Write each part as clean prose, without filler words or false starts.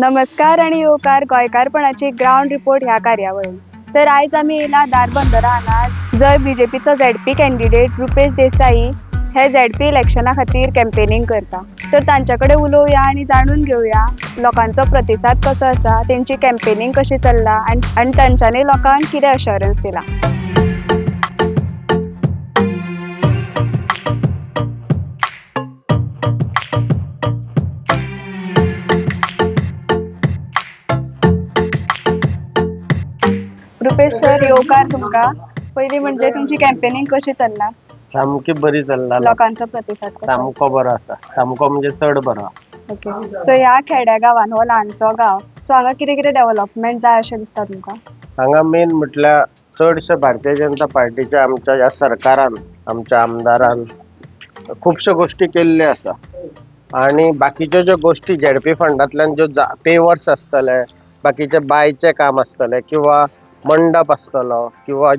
नमस्कार आणि येवकार गोंयकारपणाची ग्रावंड रिपोर्ट ह्या कार्यावळीन. तर आयज आमी येयला धारबंदरा हांगा, जंय बीजेपीचो झेडपी कॅन्डिडेट रुपेश देसाई हे झेडपी इलेक्शना खातीर कॅम्पेनींग करता. तर तांच्या कडेन उलोवया आनी जाणून घेवया लोकांचो प्रतिसाद कसो आसा, तेंची कॅम्पेनींग कशी चल्ला आनी तांच्यांनी लोकांक कितें अश्योरन्स दिलां. रुपेश सर, येवकार तुमकां. पयलीं म्हणजे तुमची कॅम्पेनींग कशी चल्ला? सामकी बरी चल्ला. लोकांचो प्रतिसाद कसो? सामको बरो आसा, सामको म्हणजे चड बरो. ओके, सो ह्या खेड्या गांवान, हो ल्हानसो गांव, सो हांगा कितें कितें डेव्हलपमेंट जाय अशें दिसता तुमकां? हांगा मेन म्हटल्यार चडशे भारतीय जनता पार्टीच्या आमच्या ह्या सरकारान, आमच्या आमदारान खुबश्यो गोश्टी केल्ल्यो आसा आनी बाकीच्यो ज्यो गोश्टी झेडपी फंडांतल्यान ज्यो पेवर्स आसतले, बाकीचे बांयचें काम आसतलें किंवा मंडप आसतलो किंवा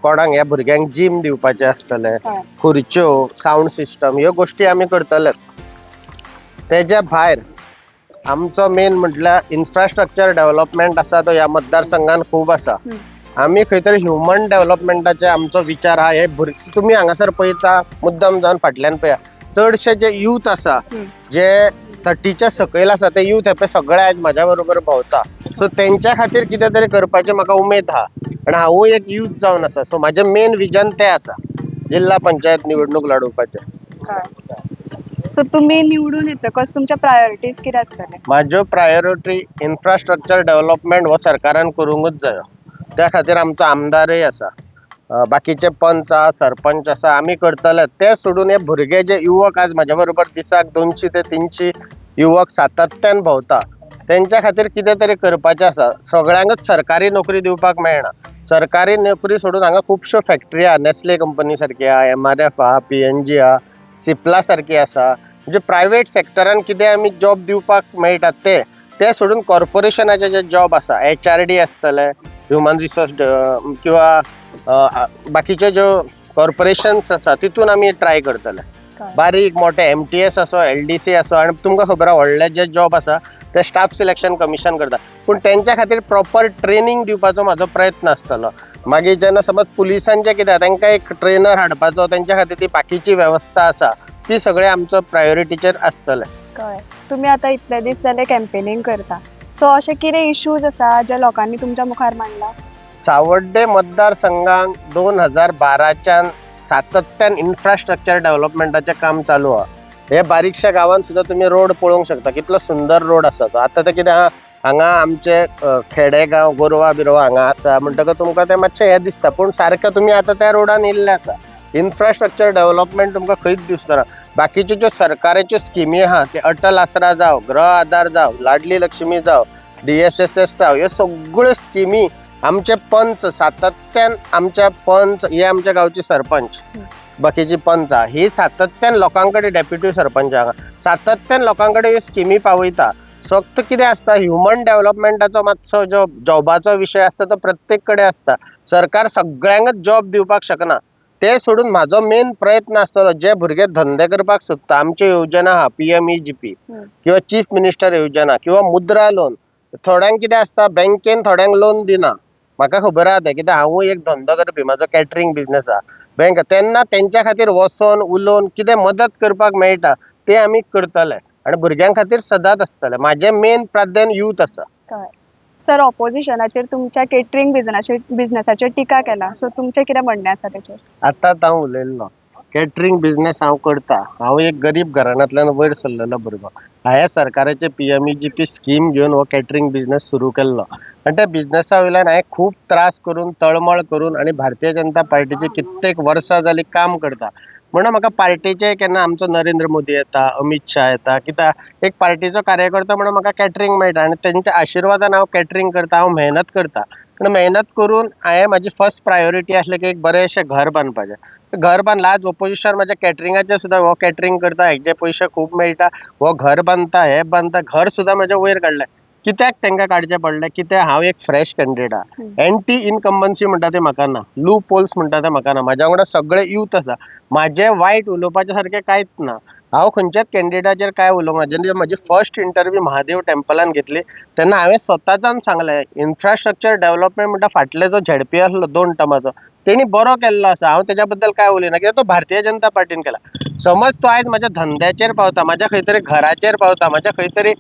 कोणाक ह्या भुरग्यांक जीम दिवपाचें आसतलें, खुर्च्यो, सावंड सिस्टम, ह्यो गोश्टी आमी करतलेच. तेज्या भायर आमचो मेन म्हटल्यार इन्फ्रास्ट्रक्चर डेव्हलपमेंट आसा तो ह्या मतदारसंघान खूब आसा. आमी खंय तरी ह्युमन डेव्हलपमेंटाचे आमचो विचार आहा. हे भुरगे तुमी हांगासर पळयता, मुद्दम जावन फाटल्यान पळया, चडशे जे यूथ आसा, जे 30च्या सकयल आसा ते यूथ हे पळय सगळे आयज म्हाज्या बरोबर भोंवता. सो तेंच्या खातीर कितें तरी करपाचें म्हाका उमेद आहा आनी हांवूय एक यूथ जावन आसा. सो म्हाजें मेन विजन तें आसा, जिल्हा पंचायत निवडणूक लडोवपाचें. सो तुमी निवडून येतकच तुमच्या प्रायोरिटीज कितें आसतले? म्हाज्यो प्रायोरिटी इन्फ्रास्ट्रक्चर डेव्हलपमेंट हो सरकारान करूंकूच जायो. त्या खातीर आमचो आमदारय आसा, बाकीचे पंच आसा, सरपंच आसा, आमी करतले. ते सोडून हे भुरगे जे युवक आज म्हाज्या बरोबर दिसाक 200 ते 300 युवक सातत्यान भोंवता, तेंच्या खातीर कितें तरी करपाचें आसा. सगळ्यांकच सरकारी नोकरी दिवपाक मेळना. सरकारी नोकरी सोडून हांगा खुबश्यो फॅक्टरी आहा, नेस्ले कंपनी सारकी आहा, MRF आहा, PNG आहा, सिप्ला सारकी आसा. म्हणजे प्रायवेट सेक्टरान कितें आमी जॉब दिवपाक मेळटा ते ते सोडून कॉर्पोरेशनाचे जे जॉब आसा, HRD आसतले, ह्युमन रिसोर्स किंवा बाकीचे ज्यो कॉर्पोरेशन्स आसा तितून आमी ट्राय करतले. बारीक मोठे MTS आसो, LDC आसो. आनी तुमकां खबर आहा व्हडले जे जॉब आसा ते स्टाफ सिलेक्शन कमिशन करता, पूण तेंच्या खातीर प्रॉपर ट्रेनींग दिवपाचो म्हाजो प्रयत्न आसतलो. मागीर जेन्ना समज पुलिसांचें कितें, तांकां एक ट्रेनर हाडपाचो, तेंच्या खातीर ती बाकीची वेवस्था आसा ती सगळें आमचो प्रायोरिटीचेर आसतलें. कळ्ळें. तुमी आतां इतले दीस जाले कॅम्पेनींग करता, सो अशे कितें इश्यूज आसा जे लोकांनी तुमच्या मुखार मांडला? सावड्डे मतदारसंघाक 2012च्यान सातत्यान इन्फ्रास्ट्रक्चर डेव्हलपमेंटाचें काम चालू आहा. हे बारीकशा गांवांत सुद्दां तुमी रोड पळोवंक शकता, कितलो सुंदर रोड आसा तो. आतां ते कितें आहा, हांगा आमचे खेडे गांव, गोरवां बिरवां हांगा आसा म्हणटकच तुमकां तें मातशें हें दिसता, पूण सारकें तुमी आतां त्या रोडान येयल्ले आसा. इन्फ्रास्ट्रक्चर डेव्हलपमेंट तुमकां खंयच दिसना. बाकीच्यो ज्यो सरकाराच्यो स्किमी आहा, ते अटल आसरा जावं, गृह आधार जावं, लाडली लक्ष्मी जावं, DSSS जावं, ह्यो सगळ्यो स्किमी आमचे पंच सातत्यान, आमच्या पंच हे आमच्या गांवचे सरपंच, बाकीची पंच आहा ही सातत्यान लोकां कडेन, डेप्युटी सरपंच हांगा सातत्यान लोकां कडेन ह्यो स्किमी पावयता. फक्त कितें आसता, ह्युमन डेव्हलपमेंटाचो मातसो जो जॉबाचो विशय आसता तो प्रत्येक कडेन आसता. सरकार सगळ्यांकच जॉब दिवपाक शकना. ते सोडून म्हाजो मेन प्रयत्न आसतलो जे भुरगे धंदे करपाक सोदता, आमच्यो योजना आहा PMEGP किंवा चीफ मिनिस्टर योजना किंवा मुद्रा लोन. थोड्यांक कितें आसता, बँकेन थोड्यांक लोन दिना. म्हाका खबर आहा तें, कित्याक हांवूय एक धंदो करपी, म्हाजो कॅटरींग बिजनस आहा. बँक तेन्ना तेंच्या खातीर वचोन उलोवन कितें मदत करपाक मेळटा तें आमी करतले आनी भुरग्यां खातीर सदांच आसतलें. म्हाजें मेन प्राधान्य यूथ आसा. कळ्ळें. सर, ऑपोजिशनाचेर तुमच्या केटरींग बिजनसाचेर टिका केला, सो तुमचें कितें म्हणणें आसा तेचेर? आतांच हांव उलयल्लो, कॅटरींग बिजनस हांव करता. हांव एक गरीब घराण्यांतल्यान वयर सरलेलो भुरगो. हांवें सरकाराचे PMEGP scheme घेवन हो कॅटरींग बिजनस सुरू केल्लो आनी त्या बिजनसा वयल्यान हांवें खूब त्रास करून, तळमळ करून आनी भारतीय जनता पार्टीचे कित्येक वर्सां जालीं काम करता. म्हणून म्हाका पार्टीचे केन्ना आमचो नरेंद्र मोदी येता, अमीत शाह येता, कित्याक एक पार्टीचो कार्यकर्तो म्हणून म्हाका कॅटरींग मेळटा आनी तेंच्या आशिर्वादान हांव कॅटरींग करता, हांव मेहनत करता. पूण मेहनत करून हांवें म्हाजी फर्स्ट प्रायोरिटी आसलें की एक बरेंशें घर बांदपाचें. घर बांदलां. आज ओपोजिशन म्हाज्या कॅटरिंगाचेर सुद्दां, हो कॅटरींग करता, हेजे पयशे खूब मेळटा, हो घर बांदता, हें बांदता, घर सुद्दां म्हाजें वयर काडलें. कित्याक तांकां काडचें पडलें? कित्याक हांव एक फ्रेश कॅन्डिडेट आहा. एंटी इनकम्बन्सी म्हणटा तें म्हाका ना, लूप होल्स म्हणटा तें म्हाका ना. म्हाज्या वांगडा सगळे यूथ आसा. म्हाजें वायट उलोवपाचें सारकें कांयच ना. हांव खंयच्याच कॅन्डिडेटाचेर कांय उलोवंक ना. जेन्ना म्हजी फर्स्ट इंटरव्यू महादेव टेम्पलान घेतली तेन्ना हांवें स्वताच्यान सांगलें, इन्फ्रास्ट्रक्चर डेव्हलपमेंट म्हणटा फाटले जो झेडपी आसलो 2 टर्माचो तेणी बरो केल्लो आसा. हांव तेज्या बद्दल कांय उलयना कित्याक तो भारतीय जनता पार्टीन केला. समज तो आयज म्हाज्या धंद्याचेर पावता, म्हाज्या खंय तरी घराचेर पावता, म्हाज्या खंय तरी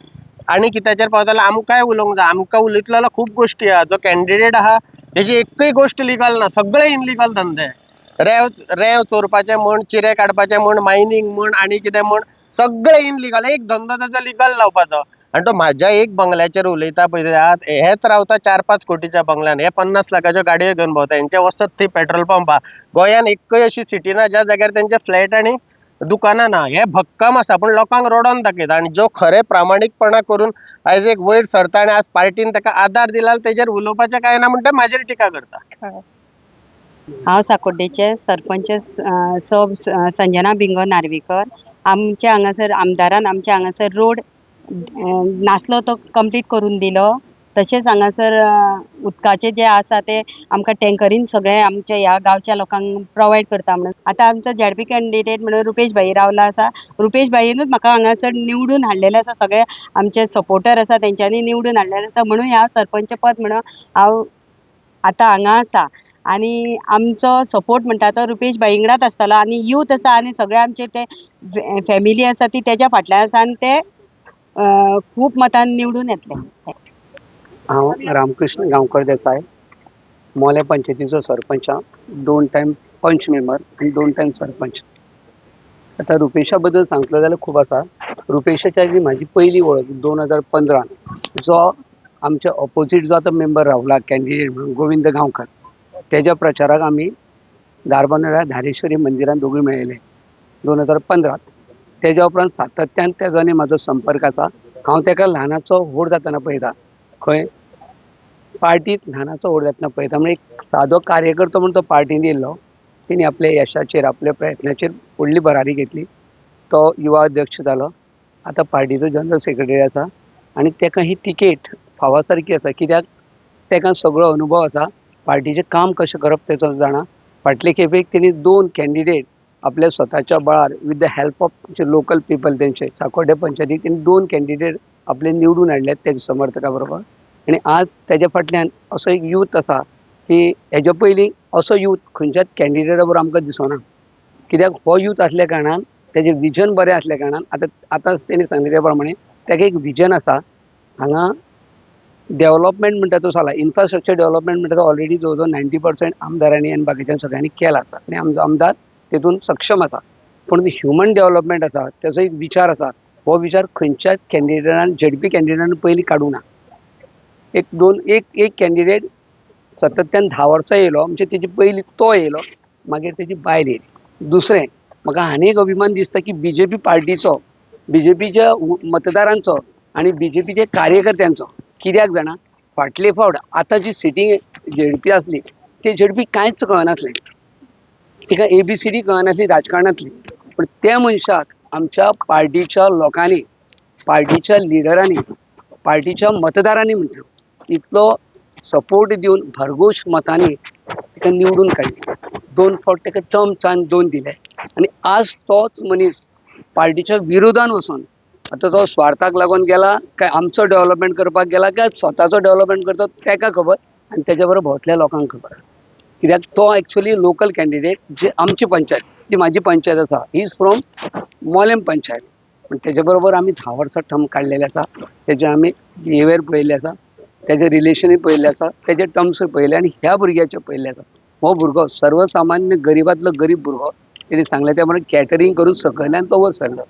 आनी कित्याचेर पावता जाल्यार आमकांय उलोवंक जाय. आमकां उलयतलो जाल्यार खूब गोश्टी आहा. जो कॅन्डिडेट आहा तेजी एकूय गोश्ट लिगल ना, सगळे इनलिगल धंदे. रेंव रेंव चोरपाचें म्हण, चिरे काडपाचें म्हण, मायनींग म्हण, आनी कितें म्हण, सगळे इनलिगल. एक धंदो ताचो लिगल लावपाचो. आनी तो म्हाज्या एक बंगल्याचेर उलयता पळय, हेच रावता 4-5 कोटीच्या बंगल्यान, हे 50 लाखाच्यो गाडयो घेवन भोंवता. हेंचे वचत थंय पेट्रोल पंप आहा. गोंयान एकूय अशी सिटी ना ज्या जाग्यार तेंचे फ्लॅट आनी दुकानां ना. हे भक्कम आसा, पूण लोकांक रडोन दाखयता. आनी जो खरें प्रामाणीकपणा करून आयज एक वयर सरता आनी आज पार्टीन ताका आदार दिला तेजेर उलोवपाचें कांय ना म्हणटा म्हाजेर टिका करता. हांव साकोड्डेचे सरपंच सब संजना बिंगो नार्वेकर. आमच्या हांगासर आमदारान आमच्या हांगासर रोड नासलो तो कंप्लीट करून दिलो. तशेंच हांगासर उदकाचे जे आसा ते आमकां टँकरीन सगळे आमच्या ह्या गांवच्या लोकांक प्रोवायड करता म्हणून. आतां आमचो झेडपी कॅन्डिडेट म्हणून रुपेश भाई रावला आसा. रुपेश भाईनूच म्हाका हांगासर निवडून हाडलेलें आसा. सगळे आमचे सपोर्टर आसा तेंच्यांनी निवडून हाडलेलें आसा म्हणून ह्या सरपंच पद म्हणून हांव आतां हांगा आसा. आनी आमचो सपोर्ट म्हणटा तो रुपेश भाई वांगडाच आसतलो. आनी यूथ आसा आनी सगळे आमचे ते फॅमिली आसा ती तेज्या फाटल्यान आसा आनी ते खूब मतान निवडून येतले. हांव रामकृष्ण गांवकर देसाय, मोलें पंचायतीचो सरपंच. 2 टायम पंच मेंबर आनी 2 टायम सरपंच. आतां रुपेशा बद्दल सांगतलो जाल्यार खूब आसा. रुपेशाची जी म्हाजी पयली वळख 2015 जो आमच्या ऑपोजीट जो आतां मेंबर रावला कॅन्डिडेट म्हणून गोविंद गांवकर, तेज्या प्रचाराक आमी धारबांदोड्या धारेश्वरी मंदिरान दोगूय मेळिल्ले 2015. तेज्या उपरांत सातत्यान तेजो आनी म्हाजो संपर्क आसा. हांव तेका ल्हानाचो व्हड जातना पळयता, खंय पार्टीत ल्हानाचो व्हड जातना पळयता. म्हणजे एक सादो कार्यकर्तो म्हूण तो पार्टीन येयल्लो. तेणी आपल्या यशाचेर आपल्या प्रयत्नाचेर व्हडली भरारी घेतली. तो युवा अध्यक्ष जालो. आतां पार्टीचो जनरल सेक्रेटरी आसा आनी तेका ही तिकेट फावा सारकी आसा कित्याक तेका सगळो अनुभव आसा. पार्टीचें काम कशें करप तेचो जाणा. फाटले खेपेक तेणी 2 कॅन्डिडेट आपल्या स्वताच्या बळार विथ the help of जे लोकल पिपल तेंचे साकोड्डे पंचायतीक तेणी 2 कॅन्डिडेट आपले निवडून हाडले तेजे समर्थका बरोबर. आनी आज तेज्या फाटल्यान असो एक यूथ आसा की हेज्या पयलीं असो यूथ खंयच्याच कॅन्डिडेटा बरोबर आमकां दिसना. कित्याक हो यूथ आसल्या कारणान तेजें विजन बरें आसल्या कारणान आतां आतांच तेणी सांगलें त्या प्रमाणे तेका एक विजन आसा. हांगा डेवलपमेंट म्हणटा तो जाला, इन्फ्रास्ट्रक्चर डेवलपमेंट म्हणटा तो ऑलरेडी जवळ जवळ 90% आमदारांनी आनी बाकीच्या सगळ्यांनी केला आसा आनी आमचो आमदार तेतून सक्षम आसा. पूण ह्युमन डेवलपमेंट आसा तेजो एक विचार आसा. हो विचार खंयच्याच कॅन्डिडेटान झेडपी कॅन्डिडेटान पयलीं काडूंक ना. एक कॅन्डिडेट सातत्यान 10 वर्सां येयलो म्हणजे तेजी पयली तो येयलो, मागीर तेजी बायल येयली. दुसरें म्हाका आनी एक अभिमान दिसता की बीजेपी पार्टीचो, बीजेपीच्या मतदारांचो आनी बीजेपीच्या कार्यकर्त्यांचो. कित्याक जाणा, फाटले फावट आतां जी सिटींग झेडपी आसली ती झेडपी कांयच कळनासलें, तिका ABCD कळनासली राजकारणांतली. पूण त्या मनशाक आमच्या पार्टीच्या लोकांनी, पार्टीच्या लिडरांनी, पार्टीच्या मतदारांनी म्हणटा इतलो सपोर्ट दिवन भरघोस मतांनी ताका निवडून काडली. 2 फावट ताका टर्म चान्स 2 दिले आनी आज तोच मनीस पार्टीच्या विरोधान वचोन आतां तो स्वार्थाक लागून गेला काय आमचो डेवलपमेंट करपाक गेला काय स्वताचो डेवलपमेंट करता ताका खबर आनी तेज्या बरोबर भोंवतल्या लोकांक खबर. कित्याक तो एक्चुअली लोकल कॅन्डिडेट जी आमची पंचायत, ती म्हाजी पंचायत आसा, he is from Mollem panchayat. पूण तेज्या बरोबर आमी 10 वर्सां टर्म काडलेले आसा. तेजे आमी बिहेवियर पळयल्ले आसा, तेजे रिलेशनूय पळयल्ले आसा, तेजे टर्म्सूय पळयले आनी ह्या भुरग्याचे पळयल्ले आसा. हो भुरगो सर्वसामान्य गरिबांतलो गरीब भुरगो, तेणी सांगलें त्या प्रमाणे कॅटरींग करून सकयल्यान तो वयर सरलो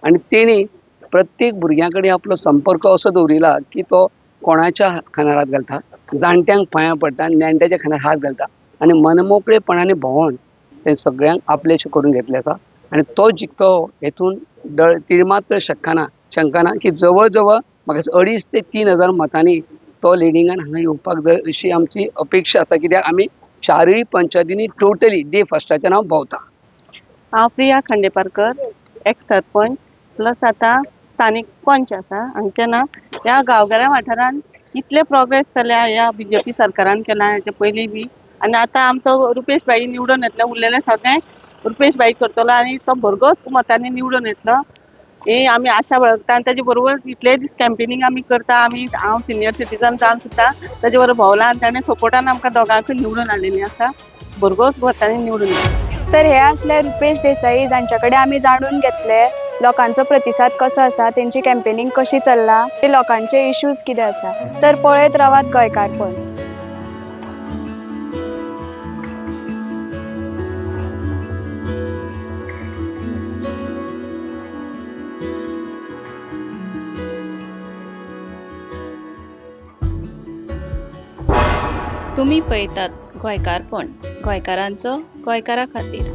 आनी तेणी प्रत्येक भुरग्यां कडेन आपलो संपर्क असो दवरिला की तो कोणाच्या खांदार हात घालता, जाणट्यांक पांयां पडटा, नेणट्याच्या खांदार हात घालता आनी मनमोकळेपणाने भोंवोन ते सगळ्यांक आपलेशें करून घेतलें आसा. आनी तो जिखतो हेतून तीळ मात्र शंका ना की जवळ जवळ म्हाका 2.5 ते 3 हजार मतांनी तो लिडिंगान हांगा येवपाक जाय अशी आमची अपेक्षा आसा. कित्याक आमी 4 पंचायतींनी टोटली डे फर्स्टाच्यान हांव भोंवता. हांव प्रिया खांडेपारकर, एक्स सरपंच, प्लस आतां स्थानीक पंच आसा हांगचे ना ह्या गांवगिऱ्या वाठारान इतले प्रोग्रेस जाल्या ह्या बीजेपी सरकारान केला हेच्या पयलीं बी. आनी आतां आमचो रुपेश भाई निवडून येतलो, उरलेलें सगळें रुपेश भाई करतलो आनी तो भरघोस मतांनी निवडून येतलो ही आमी आशा बाळगता. आनी ताजे बरोबर इतले दीस कॅम्पेनींग आमी करता. आमी हांव सिनियर सिटीजन जावन सुद्दां ताजे बरोबर भोंवला आनी ताणें सपोर्टान आमकां दोगांकूय निवडून हाडलेली आसा. भरघोस मतांनी निवडून येतलो. तर हे असले रुपेश देसाई जांच्या कडेन आमी जाणून घेतले लोकांचो प्रतिसाद कसो आसा, तेंची कॅम्पेनींग कशी चल्ला, ते लोकांचे इश्यूज कितें आसा. तर पळयत रावात गोंयकारपण. तुमी पळयतात गोंयकारपण, गोंयकारांचो गोंयकारा खातीर.